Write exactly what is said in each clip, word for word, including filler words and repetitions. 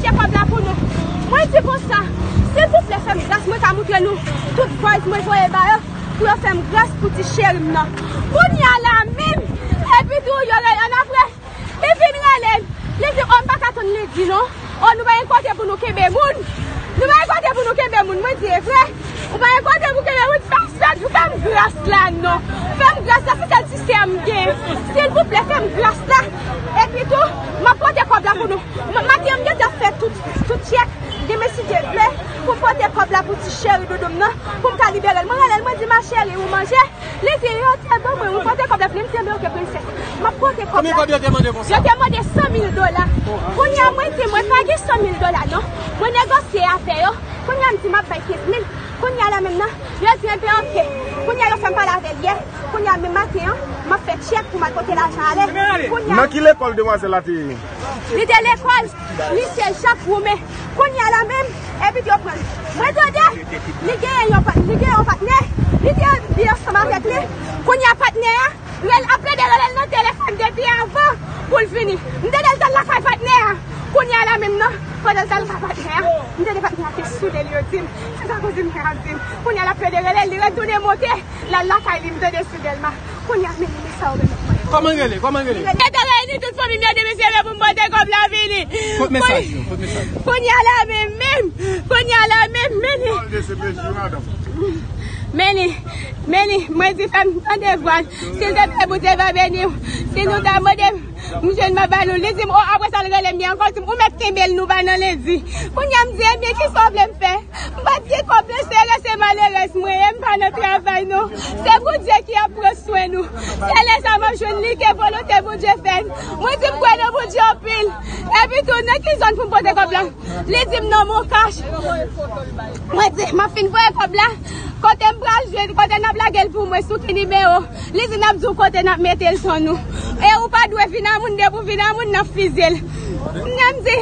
Pote kòb la pou nou. Mwen di konsa, silvouplè, fè m gras, mwen ka moutre nou tout voice mwen voye ba yo, pou yo fè m gras pou ti cheri m nan. Kounye a la menm, epi tou, yo rele ann apre. Li vin rele m. Li di, "O, m pa ka tann li di non. O, nou pa gen kote pou nou kenbe moun. Nou pa gen kote pou nou kenbe moun." Mwen di, "E vre? Ou pa gen kote pou kenbe moun?" Fè m sèl, fè m gras la non. Fè m gras la, se sèl ti sè m gen. Silvouplè, fè m gras la. Epi tou, m ap pote kòb la pou nou. M, maten an, m gentan fè tout, tout tchèk. Demen, si Dye vle, pou m pote kòb la pou ti cheri doudou m nan, pou m ka libere l. Mwen rele l, mwen di, "Ma chérie, ou manje?" Li di, "Yo te ban mwen, ou pote kòb la vini?" M di, "Ebyen, oke, prensès. M ap pote kòb la." Konbyen kòb yo te mande konsa? Yo te mande san mil dola. Kounye a, mwen di, "Mwen pa gen san mil dola, non." Mwen negosye avè yo. Kounye a, m di, "M ap bay kenz mil." Kounye a la menm nan, yo di, "Ebyen, oke." Kounye a, yo fè m pale avè l yè. Kounye a, menm maten an, m ap fè tchèk pou m al pote lajan ale. Kounye a, nan ki lekòl demwazèl la te ye? Li te lekòl Lise Jak Woumen. Kounye a la menm, epi yo pran l. Mwen tande, li genyen yon pa-, li genyen yon patnè. Li te ansanm avèk li. Kounye a patnè a, rel-, ap plede rele l nan telefòn depi avan pou l vini. M tande l t al lakay patnè a. Kounye a la menm nan, pandan l t al lakay patnè a, m tande patnè a te soule l, yo di m. Se sa kouzin mwen ap di m. Kounye a l ap plede rele l, li retounen monte. L al lakay li, m tande sou Dèlma. Kounye a, men, men sa yo menm. Kòman l rele? Kòman l rele? Mwen te reyini tout fanmi m yo demen, se pou m pote kòb la vini. Kot mesaj yo? Kot mesaj yo? Kounye a la menm, menm. Kounye a la menm, men. Pale de C P J, madanm. Men li, men li, mwen di fè m tande vwa l. Si l te fè Bondye va beni w. Si nou ta mande m, m jwenn m a ba nou. Li di m, o, apre sa l rele m yè ankò, l di m, ou mèt kenbe l, nou ba nan lendi. Kounye a m di, ebyen, kisa w vle m fè? M pa t gen kòb, men se rete malerèz mwen ye, m pa nan travay non. Se Bondye ki ap pran swen nou. Se lè sa m ap jwenn li ke volonte Bondye fèt. Mwen di m kwè nan Bondye anpil. Epi tou, nan ki zòn pou m pote kòb la? Li di m nan Moncash. Mwen di, m ap fin voye kòb la. Kote m pral jwenn, kote n ap lage l pou mwen, sou ki nimewo? Li di n ap di w kote n ap mete l tan nou. E ou pa dwe vin a moun, depi w vin a moun, n ap fizye l. Kounye a m di,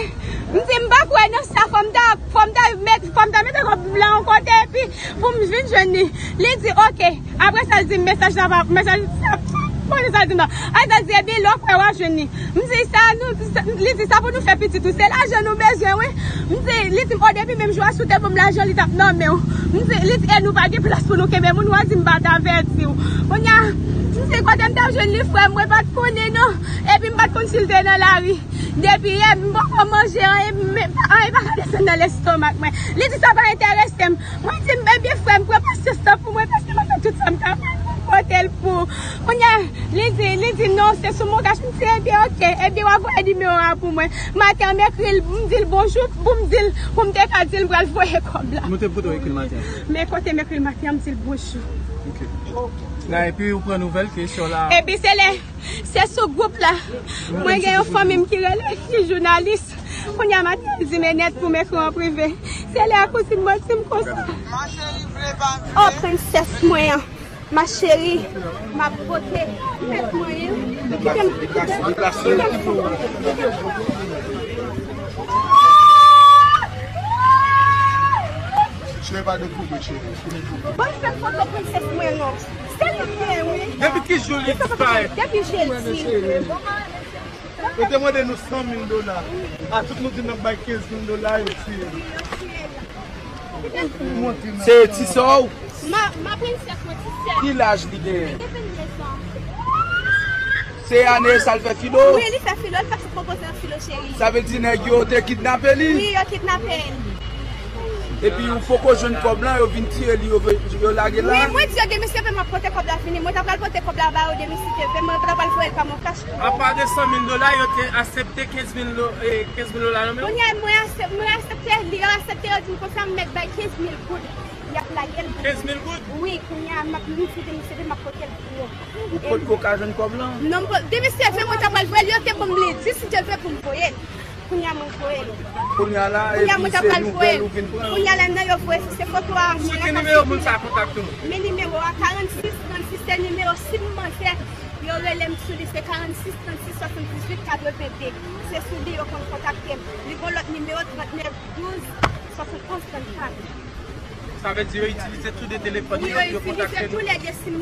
m di m pa kwè nan sa, fò m ta, fò m ta met, fò m ta mete kòb la yon kote, epi pou m vin jwenn li. Li di, oke. Apre sa, l di m mesaj la pa, mesaj, bon, se sa l di m nan. Apre sa, l di, ebyen, lè w kwè w a jwenn li. M di, sa nou, sa, li di, sa pou nou fè pitit ou. Se lajan nou bezwen, wi. M di, li di m, o, depi menm jou a, si w te ban m lajan, li t ap nan men w. M di, li di, e nou pa gen plas pou nou kenbe moun, w a di m pa t avèti w. Kounye a, m di, kote m t ap jwenn li, frè m, mwen pa t konnen, non. Epi m pa t konn si l te nan lari. Depi yè, m poko manje anyen, men, anyen pa ka desann nan lestomak mwen. Li di, sa pa enterese m. Mwen di, ebyen, frè m, pran pasyans lan pou mwen, paske m ap fè tout sa m ka fè pou m pote l pou ou. Kounye a, li di, li di, non, se sou Moncash. M di, ebyen, oke, ebyen, w a voye nimewo a pou mwen. Maten an, m ekri l, m di l bonjou, pou m di l, pou m te ka di l m pral voye kòb la. Mwen te kote w ekri l maten an? Men kote m ekri l maten an, m di l bonjou. Oke. La, epi ou pran nouvèl ke sè w la? Epi se lè, se sou gwoup la, mwen gen yon fanmi m ki rele, ki jounalis. Kounye a maten, l di m e nèt pou m ekri w an prive. Se lè a kouzin mwen di m konsa. O, prensès mwen an. Ma chérie, m ap pote tèt mwen, wi. Kite m, kite m, kite m. Cheri pa dekouvri, cheri. Ban m fè foto prensès mwen, non. Se li m ye, wi. Depi ki jou li disparèt? Depi jedi. Yo te mande nou san mil dola. A tout nou di n ap bay kenz mil dola, yo tiye nou. Se ti sè w? Ma, ma prensès, mwen ti sè. Ki laj li genyen? Li te vin de zan. Se ane sa l fè filo? Wi, li fè filo, li fè sou konpoze an filo, cheri. Sa vle di nèg yo te kidnape li? Wi, yo kidnape l. Epi ou poko jwenn kòb lan, yo vin tiye li, yo, yo lage l la? Wi, mwen di yo demen si Dye vle m ap pote kòb la vini. Mwen ta pral pote kòb la ba yo demen si Dye vle, mwen ta pral voye l pa Moncash. Apa de san mil dola, yo te aksepte kenz mil do-, eh, kenz mil dola nan men w? Kounye a, mwen aksep-, mwen aksepte, li yo aksepte, yo di m konsa m mèt bay kenz mil goud. Y ap lage l. Kenz mil goud? Wi, kounye a, m ap, m di demen si Dye vle m ap pote l pou yo. Ou potko ka jwenn kòb lan? Non, m po-, demen si Dye vle, mwen ta pral voye l, yo te ban m li di si Dye vle pou m voye l. Kounye a mwen voye l. Kounye a la, epi se nouvèl ou vin pran. Kounye a la, nan yo voye, se foto a mwen. Sou ki nimewo moun sa kontakte w? Men nimewo a, karannsis trannsis, se nimewo sim manzè. Yo rele m sou li, se karannsis trannsis swasanndizuit katrevenndi. Se sou li yo konn kontakte m. Li gon lòt nimewo, trannèf douz swasantonz trannkat. Sa vle di yo itilize tou de telefòn yo pou yo kontakte nou,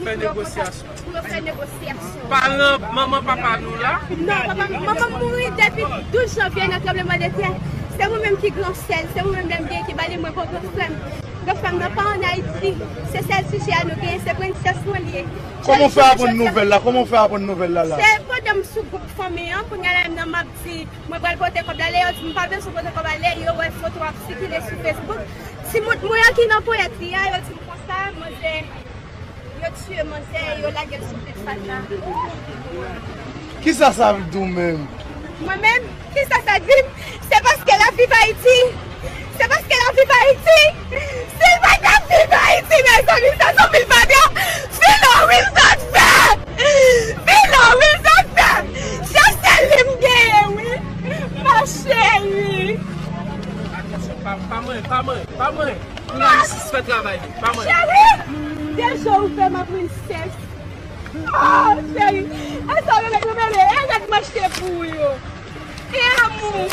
fè negosyasyon. Pou yo fè negosyasyon. Paran, manman, papa nou la? Non, papa, manman m mouri depi douz janvye nan tranblemanntè. Se mwen menm ki gran sè l, se mwen menm lè m gen ki ba li, mwen pran gran frè m. Gran frè m nan pa ann Ayiti. Se sèl sijè a nou genyen, se prensès mwen li ye. Kòman w fè aprann nouvèl la? Kòman w fè aprann nouvèl la la? Se pandan m sou gwoup fanmi an, kounye a la menm nan m ap di, mwen pral pote kòb la, lè yo di m pa bezwen pote kòb la, lè yo wè foto ap sikile sou Facebook. Timoun mwen an ki nan ponyèt li a, yo di m konsa, manzè, yo tiye manzè, yo lage l sou pye fatra. Kisa sa vle di w menm? Mwen menm, kisa sa di m? Se paske l ap viv Ayiti. Se paske l ap viv Ayiti. Si l pa t ap viv Ayiti, mezanmi, se sou pye fatra. Filo, wi, sa t fè. Filo, wi, sa t fè. Se sèl li m genyen, wi. Ma chérie. Atansyon, pa, pa mwen, pa mwen, pa mwen. Jounalis, fè travay li, pa mwen. Cheri, deja ou fè ma princesse. Oh, cheri, e sa w remèt mwen bebe, e gad m achte pou ou yo. E amou,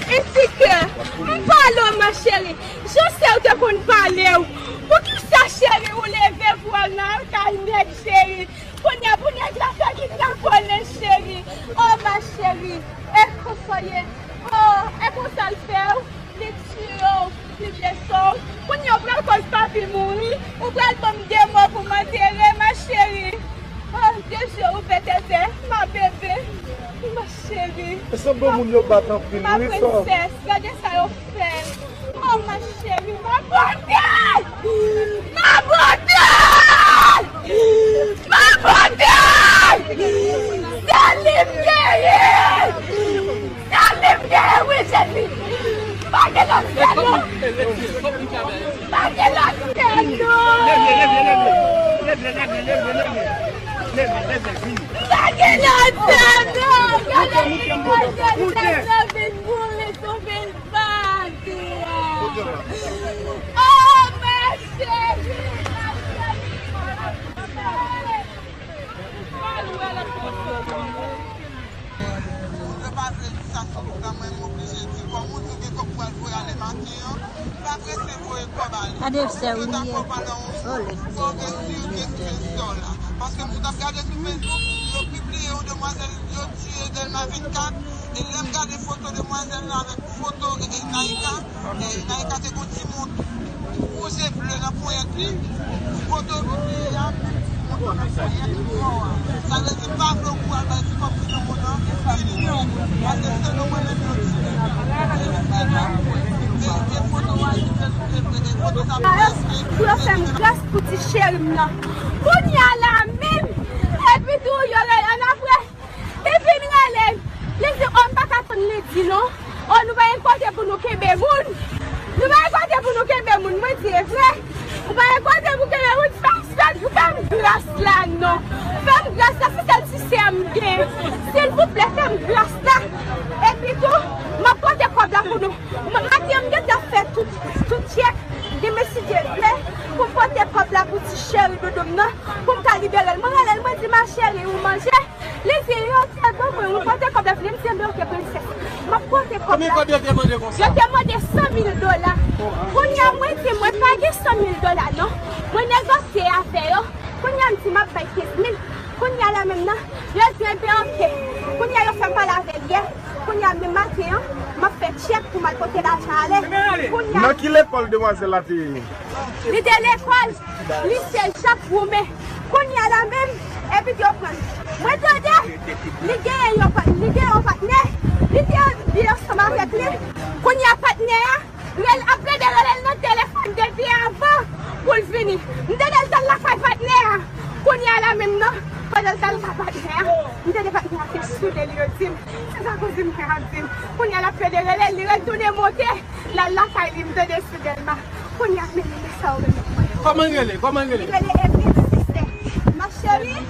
e ti kè, m pale w, ma chérie. Jan sè w te konn pale w. Poukisa, cheri, ou leve pou w al nan kay nèg, cheri? Kounye a pou nèg la fè kidnapone, cheri. Oh, ma chérie, e konsa w ye. Oh, e konsa l fè w. Li tiye w, li blese w. Kounye a w pral kòz papi mouri. Ou pral ban m de mò pou m antere, ma chérie. Oh, de je ouvè tètè, ma bébé, ma chérie. E sanble moun yo bat anpil, wi, frè. Ma princesse, gade sa yo fè. Oh, ma chérie, ma beauté! Ma beauté! Ma beauté! Sèl li m genyen! Sèl li m genyen, wi, Jezi! M pa gen lòt sè, non! M pa gen lòt sè, non! M pa gen lòt sè, non! Gade ki manje, Jezi, sove m, sove m. Pati a. Oh, ma chérie, ma chérie. Moun yo pa vle di sa sou moun nan, mwen m oblije di. Kòm ou di w gen kòb pou al voye ale maten an, pa prese voye kòb ale. Gade sè w li ye. Oh, lèd. Fò w gen sirke sou sè w la. Paske m t ap gade sou Facebook, yo pibliye yon demwazèl, yo tiye Dèlma vennkat, e lè m gade foto demwazèl la avèk foto, e, e, Naïka, e, Naïka te gon ti mont wouj e ble nan ponyèt li. Foto pibliye a, menm ti mont nan ponyèt li, non, a. Sa vle di m pa vle w kou al bay ti kòb ki nan moun nan, fini non. Paske se nou mwen menm yo di. E, e, e, e foto a, e, e, e foto sa prèske. Pou yo fè m gras pou ti cheri m nan. Kounye a la menm, epi tou yo rele ann apre. Li vin rele m. Li di, oh, m pa ka tann li di non. Oh, nou pa gen kote pou nou kenbe moun. Nou pa gen kote pou nou kenbe moun. Mwen di, e vre? Ou pa gen kote pou kenbe moun? Fè m, fè m, fè m gras la non. Fè m gras la, se sèl ti sè m gen. Silvouplè, fè m gras la. Epi tou, m ap pote kòb la pou nou. M, maten, m gentan fè tout, tout tchèk. Demen, si Dye vle, pou m pote kòb la pou ti cheri doudou m nan, pou m ka libere l. Mwen rele l, mwen di, ma chérie, ou manje? Li di, yo te ban mwen, ou pote kòb la vini, m di, enben, oke, prensès. M ap pote kòb la. Konbyen kòb yo te mande konsa? Yo te mande san mil dola. Kounye a, mwen di, mwen pa gen san mil dola, non. Mwen negosye avè yo. Kounye a, m di, m ap bay kenz mil. Kounye a la menm nan, yo di, enben, oke. Kounye a, yo fè m pale avè l yè. Kounye a, menm maten an, m ap fè tchèk pou m al pote lajan ale. Kounye a. Nan ki lekòl demwazèl la te ye? Li te lekòl lise Jak Woumen. Kounye a la menm, epi yo pran. Mwen tande, li genyen yon pa-, li genyen yon patnè, li te anvi ansanm avèk li. Kounye a patnè a, rele, ap plede rele l nan telefòn depi avan pou l vini. M tande l t al lakay patnè a. Kounye a la menm nan, pandan l t al lakay patnè a, m tande patnè a te soude l, yo di m. Se sa kouzin mwen ap di m. Kounye a l ap plede rele l, li retounen monte. L al lakay li, m tande sou Dèlma. Kounye a, men, men sa yo remèt mwen. Kòman l rele? Kòman l rele? Li rele Evelyne Sister. Ma chérie,